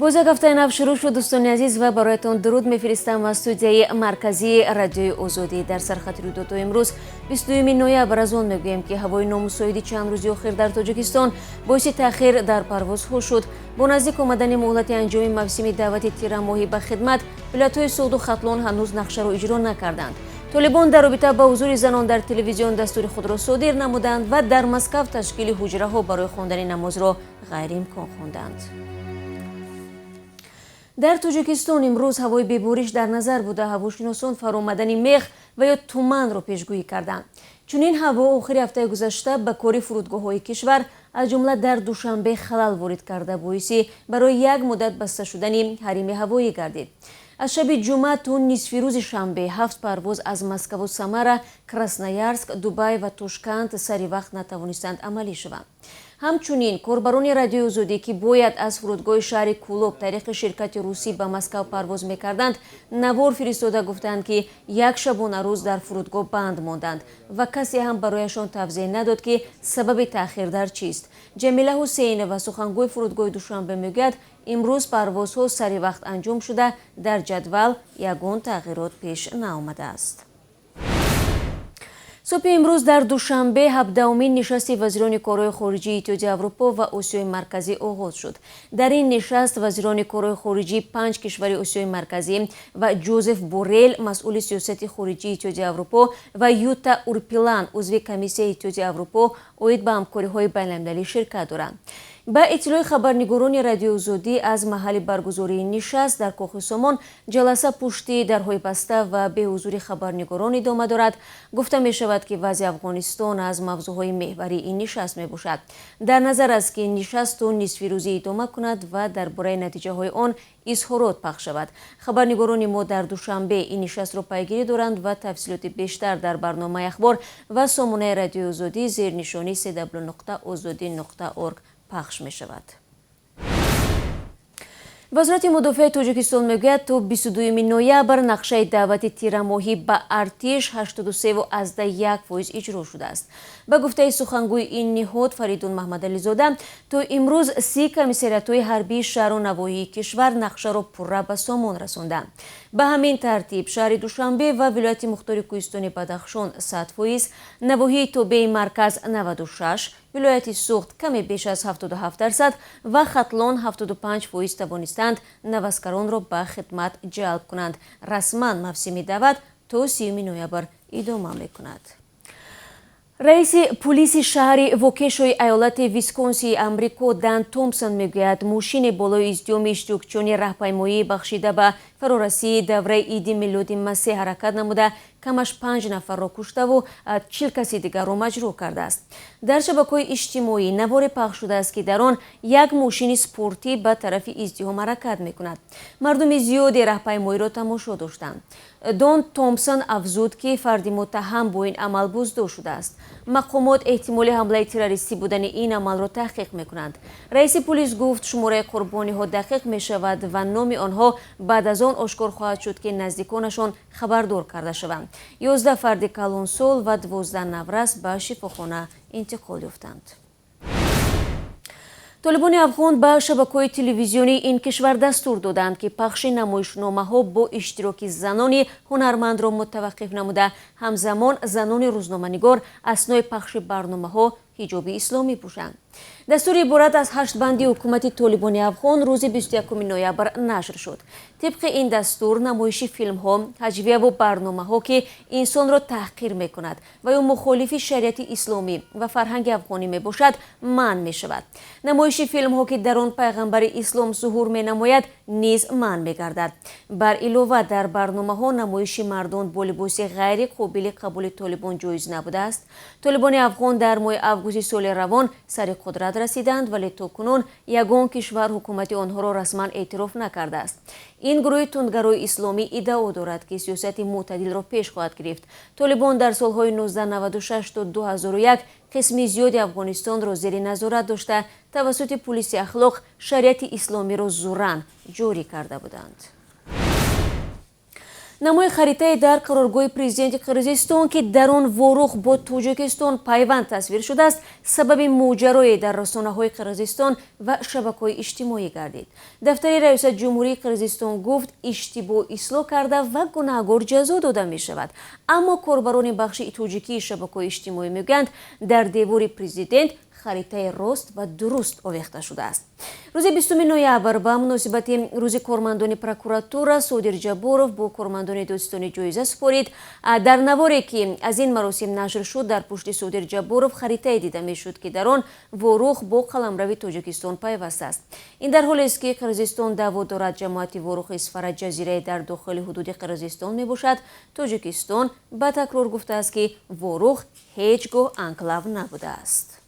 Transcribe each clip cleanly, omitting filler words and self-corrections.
Боз як ҳафтаи нав шурӯъ шуд, дӯстони азиз, ва бароятон дуруд мефиристам аз студияи марказии Радиои Озодӣ. Дар сархати рӯйдодҳои имрӯз, 22 ноябр, аз он мегӯем, ки ҳавои номусоиди чанд рӯзи охир дар Тоҷикистон боиси таъхир дар парвозҳо шуд. Бо наздик омадани муҳлати анҷоми мавсими даъвати тирамоҳӣ ба хидмат, вилоятҳои Суғду Хатлон ҳанӯз нақшаро иҷро накарданд. Толибон дар робита ба ҳузури занон дар телевизион дастури худро содир намуданд ва дар Москав ташкили ҳуҷраҳо барои хондани намозро ғайриимкон хонданд. Дар Тоҷикистон имрӯз ҳавои бебориш дар назар буда, ҳавошиносон фаромадани мех ва ё туманро пешгӯӣ карданд. Чунин ҳаво охири ҳафтаи гузашта ба кори фурудгоҳҳои кишвар, аз ҷумла дар Душанбе, халал ворид карда, боиси барои як муддат баста шудани ҳарими ҳавоӣ гардид. Аз шаби ҷумъа то нисфи рӯзи шанбе ҳафт парвоз аз Москаву Самара, Красноярск, Дубай ва Тошканд сари вақт натавонистанд амалӣ шаванд. Ҳамчунин корбарони Радиои Озодӣ, ки бояд аз фурудгоҳи шаҳри Кӯлоб тариқи ширкати русӣ ба Москав парвоз мекарданд, навор фиристода гуфтанд, ки як шабонарӯз дар фурудгоҳ банд монданд ва касе ҳам барояшон тавзеҳ надод, ки сабаби таъхир дар чист. Ҷамила Ҳусейнова, сухангӯи фурудгоҳи Душанбе, мегӯяд, имрӯз парвозҳо сари вақт анҷом шуда, дар ҷадвал ягон тағйирот пеш наомадааст. Субҳи имрӯз дар Душанбе 17-умин нишасти вазирони корҳои хориҷии Иттиҳоди Аврупо ва Осиёи Марказӣ оғоз шуд. Дар ин нишаст вазирони корҳои хориҷии панҷ кишвари Осиёи Марказӣ ва Ҷозеф Боррел, масъули сиёсати хориҷии Иттиҳоди Аврупо, ва Юта Урпилан, узви Комиссияи Иттиҳоди Аврупо оид ба ҳамкориҳои байналмилалӣ, ширкат доранд. Ба иттилои хабарнигорони Радиои Озодӣ аз маҳалли баргузории нишаст дар Кохи Сомон, ҷаласа пушти дарҳои баста ва беҳузури хабарнигорон идома дорад. Гуфта мешавад, ки вазъи Афғонистон аз мавзӯъҳои меҳварии ин нишаст мебошад. Дар назар аст, ки нишаст то нисфирӯзӣ идома кунад ва дар бораи натиҷаҳои он изҳорот пахш шавад. Хабарнигорони мо дар Душанбе ин нишастро пайгирӣ доранд ва тафсилоти бештар дар барномаи ахбор ва сомонаи Радиои Озодӣ зернишонии cw.ozodi.org пахш мешавад. Вазорати мудофиаи Тоҷикистон мегӯяд, то 22 ноябр нақшаи даъвати тирамоҳӣ ба артиш 83,1% иҷро шудааст. Ба гуфтаи сухангӯи ин ниҳод Фаридун Маҳмадализода, то имрӯз 30 комиссариатҳои ҳарбии шаҳру навоҳии кишвар нақшаро пурра ба сомон расонданд. Ба ҳамин тартиб, шаҳри Душанбе ва вилояти мухтори кӯҳистони Бадахшон 100%, навоҳии тобеи марказ 96, вилояти Суғд каме беш аз 77% ва Хатлон 75% тавонистанд наваскаронро ба хидмат ҷалб кунанд. Расман мавсими даъват то 30 ноябр идома мекунад. Раиси пулиси шаҳри Вокешои аёлати Висконсии Амрико Дан Томпсон мегӯяд, мошине болои издиҳоми иштирокчиёни раҳпаймоӣ, бахшида ба фарорасии давраи Иди Милоди Масеҳ, ҳаракат намуда, камаш панҷ нафарро куштаву 40 каси дигарро маҷрӯҳ кардааст. Дар шабакаҳои иҷтимоӣ наворе пахш шудааст, ки дар он як мошини спортӣ ба тарафи издиҳом ҳаракат мекунад. Мардуми зиёде раҳпаймоиро тамошо доштанд. Дон Томпсон афзуд, ки фарди муттаҳам бо ин амал боздошт шудааст. Мақомот эҳтимоли ҳамлаи террористӣ будани ин амалро таҳқиқ мекунанд. Раиси пулис гуфт, шумораи қурбониҳо дақиқ мешавад ва номи онҳо баъд аз он ошкор хоҳад шуд, ки наздиконашон хабардор карда шаванд. 11 фарди калонсол ва 12 наврас ба шифохона интиқол ёфтанд. Толибони афғон ба шабакаҳои телевизионии ин кишвар дастур доданд, ки пахши намоишномаҳо бо иштироки занони ҳунармандро мутаваққиф намуда, ҳамзамон занони рӯзноманигор аснои пахши барномаҳо ҳиҷоби исломӣ пӯшанд. Дастури иборат аз ҳашт банди ҳукумати Толибони афғон рӯзи 21 ноябр нашр шуд. Тибқи ин дастур, намоиши филмҳо, ҳаҷвияву барномаҳо, ки инсонро таҳқир мекунад ва ё мухолифи шариати исломӣ ва фарҳанги афғонӣ мебошад, манъ мешавад. Намоиши филмҳо, ки дар он пайғамбари ислом зуҳур менамояд, низ манъ мегардад. Бар илова, дар барномаҳо намоиши мардон бо либоси ғайри қобили қабули толибон ҷоиз набудааст. Толибони афғон дар моҳи августи соли равон сари қудрат расиданд, вале то кунун ягон кишвар ҳукумати онҳоро расман эътироф накардааст. Ин гурӯҳи тундгарои исломӣ иддао дорад, ки сиёсати мӯътадилро пеш хоҳад гирифт. Толибон дар солҳои 1996 то 2001 қисми зиёди Афғонистонро зери назорат дошта, тавассути пулиси ахлоқ шариати исломиро зӯран ҷорӣ карда буданд. Намои харитае дар қароргоҳи президенти Қирғизистон, ки дар он Ворух бо Тоҷикистон пайванд тасвир шудааст, сабаби моҷарое дар расонаҳои Қирғизистон ва шабакаҳои иҷтимоӣ гардид. Дафтари раёсати ҷумҳурии Қирғизистон гуфт, иштибоҳ ислоҳ карда ва гунаҳгор ҷазо дода мешавад. Аммо корбарони бахши тоҷикии шабакаҳои иҷтимоӣ мегӯянд, дар девори президент харитаи рост ва дуруст овехта шудааст. Рӯзи 20 ноябр ба муносибати рӯзи кормандони прокуратура Содир Ҷабборов бо кормандони додситонӣ ҷоиза супорид. Дар наворе, ки аз ин маросим нашр шуд, дар пушти Содир Ҷабборов харитае дида мешуд, ки дар он Ворух бо қаламрави Тоҷикистон пайваст аст. Ин дар ҳолест, ки Қирғизистон даъво дорад, ҷамоати Ворухи Исфара ҷазирае дар дохили ҳудуди Қирғизистон мебошад. Тоҷикистон ба такрор гуфтааст, ки Ворух ҳеҷ гоҳ анклав набудааст.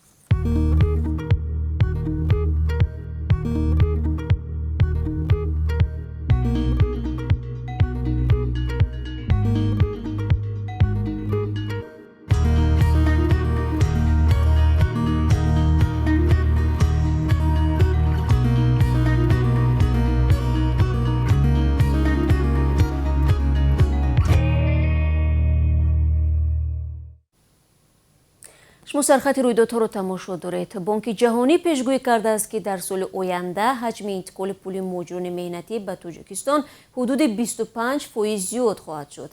Шумо сархати рӯйдодҳоро тамошо доред. Бонки Ҷаҳонӣ пешгӯӣ кардааст, ки дар соли оянда ҳаҷми интиқоли пули муҳоҷирони меҳнатӣ ба Тоҷикистон ҳудуди 25% зиёд хоҳад шуд.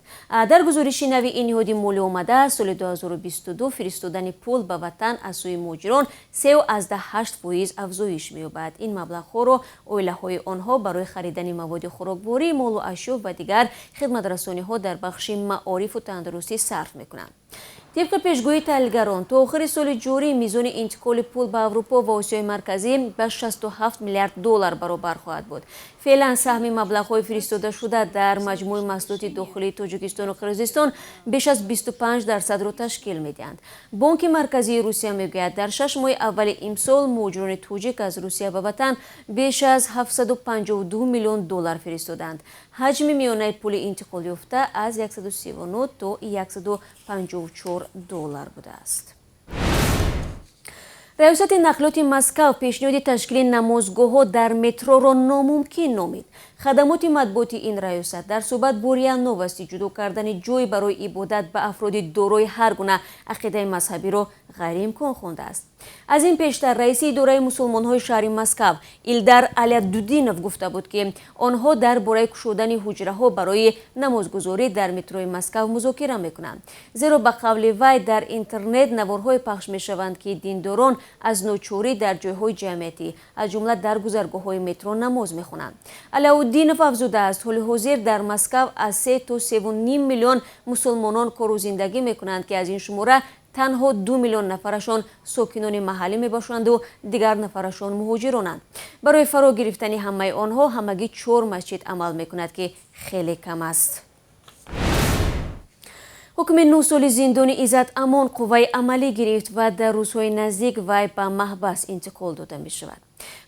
Дар гузориши нави ин ниҳоди молӣ омадааст, соли 2022 фиристодани пул ба ватан аз сӯи муҳоҷирон 3,8% афзоиш меёбад. Ин маблағҳоро оилаҳои онҳо барои харидани маводи хӯрокворӣ, молу ашё ва дигар хидматрасониҳо дар бахши маорифу тандурустӣ сарф мекунанд. Тибқи пешгӯии таҳлилгарон, то охири соли ҷорӣ мизони интиқоли пул ба Аврупо ва Осиёи Марказӣ ба 67 миллиард доллар баробар хоҳад буд. Феълан саҳми маблағҳои фиристодашуда дар маҷмӯи маҳсулоти дохилии Тоҷикистону Қирғизистон беш аз 25%-ро ташкил медиҳанд. Бонки Марказии Русия мегӯяд, дар 6 моҳи аввали имсол муҳоҷирони тоҷик аз Русия ба ватан беш аз 752 миллион доллар фиристоданд. Ҳаҷми миёнаи пули интиқолёфта аз 139 то 154 доллар будааст. Раёсати нақлиёти Москав пешниҳоди ташкили намозгоҳҳо дар метроро номумкин номид. Хадамоти матбуоти ин раёсат дар суҳбат бо РИА Новости ҷудо кардани ҷой барои ибодат ба афроди дорои ҳар гуна ақидаи мазҳабиро ғайриимкон хондааст. Аз ин пештар раиси идораи мусулмонҳои шаҳри Москав Илдар Алядудинов гуфта буд, ки онҳо дар бораи кушодани ҳуҷраҳо барои намозгузорӣ дар метрои Москав музокира мекунанд. Зеро ба қавли вай дар интернет наворҳое пахш мешаванд, ки диндорон аз ночорӣ дар ҷойҳои ҷамъиятӣ, аз ҷумла дар гузаргоҳҳои метро намоз мехонанд. Алауддинов афзудааст, ҳоли ҳозир дар Москав аз 3 то 3,5 миллион мусулмонон кору зиндагӣ мекунанд, ки аз ин шумора танҳо 2 миллион нафарашон сокинони маҳаллӣ мебошанду дигар нафарашон муҳоҷиронанд. Барои фаро гирифтани ҳамаи онҳо ҳамагӣ 4 масҷид амал мекунад, ки хеле кам аст. Ҳукми 9 соли зиндони Иззат Амон қувваи амалӣ гирифт ва дар рӯзҳои наздик вай ба маҳбас интиқол дода мешавад.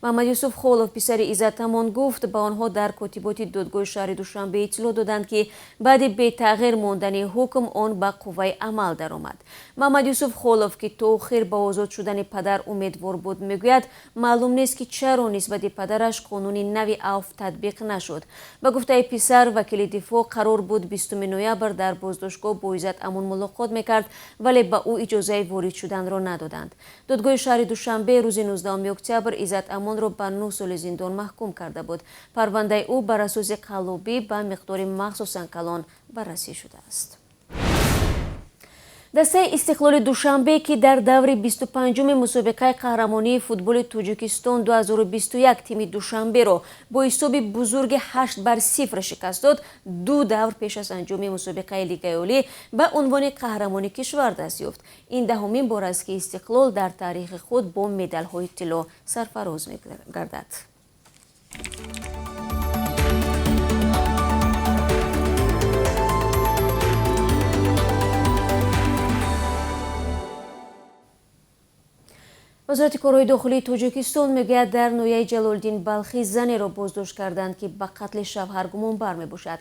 Муҳаммад Юсуф Холов, писари Иззат Амон, гуфт, ба онҳо дар котиботи додгоҳи шаҳри Душанбе иттилоъ доданд, ки баъди бетағйир мондани ҳукм он ба қувваи амал даромад. Муҳаммад Юсуф Холов, ки то охир ба озод шудани падар умедвор буд, мегӯяд, маълум нест, ки чаро нисбати падараш қонуни нави авф татбиқ нашуд. Ба гуфтаи писар, вакили дифоъ қарор буд 20 ноябр дар боздоштгоҳ бо Иззат Амон мулоқот мекард, вале ба ӯ иҷозаи ворид шуданро надоданд. Додгоҳи шаҳри Душанбе рӯзи 19 октябр Иззат Амонро ба 9 соли зиндон маҳкум карда буд. Парвандаи ӯ бар асоси қаллобӣ ба миқдори махсусан калон баррасӣ шудааст. Дастаи Истиқлоли Душанбе, ки дар даври 25-уми мусобиқаи қаҳрамонии футболи Тоҷикистон 2021 тими Душанберо бо ҳисоби бузурги 8-0 шикаст дод, ду давр пеш аз анҷоми мусобиқаи Лигаи Олӣ ба унвони қаҳрамони кишвар даст ёфт. Ин даҳумин бор аст, ки Истиқлол дар таърихи худ бо медалҳои тилло сарфароз мегардад. Вазорати корҳои дохилии Тоҷикистон мегӯяд, дар ноҳияи Ҷалолиддин Балхӣ занеро боздошт карданд, ки ба қатли шавҳар гумонбар мебошад.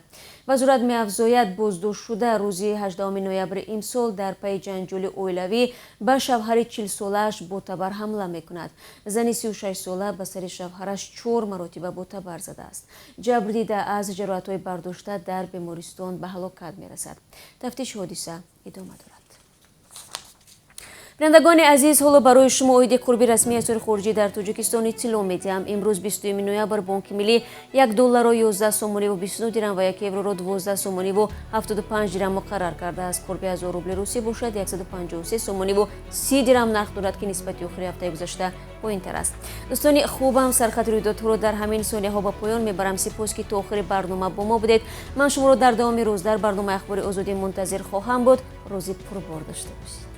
Вазорат меафзояд, боздоштшуда рӯзи 18 ноябри имсол дар пайи ҷанҷоли оилавӣ ба шавҳари 40-солааш бо табар ҳамла мекунад. Зани 36-сола ба сари шавҳараш чор маротиба бо табар задааст. Ҷабрдида аз ҷароҳатҳои бардошта дар бемористон ба ҳалокат мерасад. Тафтиши ҳодиса идома дорад. Бинандагони азиз, ҳоло барои шумо оиди қурби расмии асъори хориҷӣ дар Тоҷикистон иттилоъ медиҳам. Имрӯз, 20 ноябр, Бонки Миллӣ 1 долларро 11 сомониву 29 дирам ва 1 евроро 12 сомониву 75 дирам муқаррар кардааст. Қурби 1000 рубли русӣ бошад, 153 сомониву 30 дирам нарх дорад, ки нисбати охири ҳафтаи гузашта поинтар аст. Дӯстони хубам, сархати рӯйдодҳоро дар ҳамин сониyaҳо ба поён мебарам. Сипос, ки то охири барнома бо мо будед. Ман шуморо дар давоми рӯз дар барномаи Ахбори Озодӣ мунтазир хоҳам буд. Рӯзи пурбор дошта бошед.